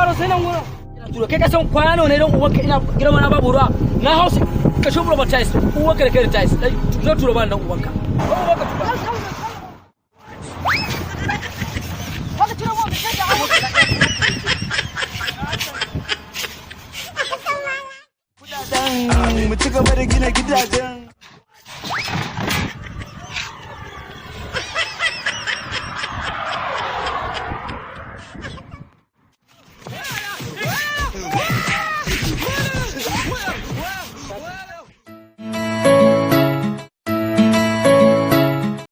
Yaro, sai nan gurin. Tura kai, ka san kwano ne don uwanka ina girma na babu ruwa. Na hausa ka shubro ba tiles uwanka da kai da tiles. Dai zo turo ba dan uwanka. Dan uwanka tura. Haka cire mu da kai da Kudaden mu ci gaba da gina gidajen.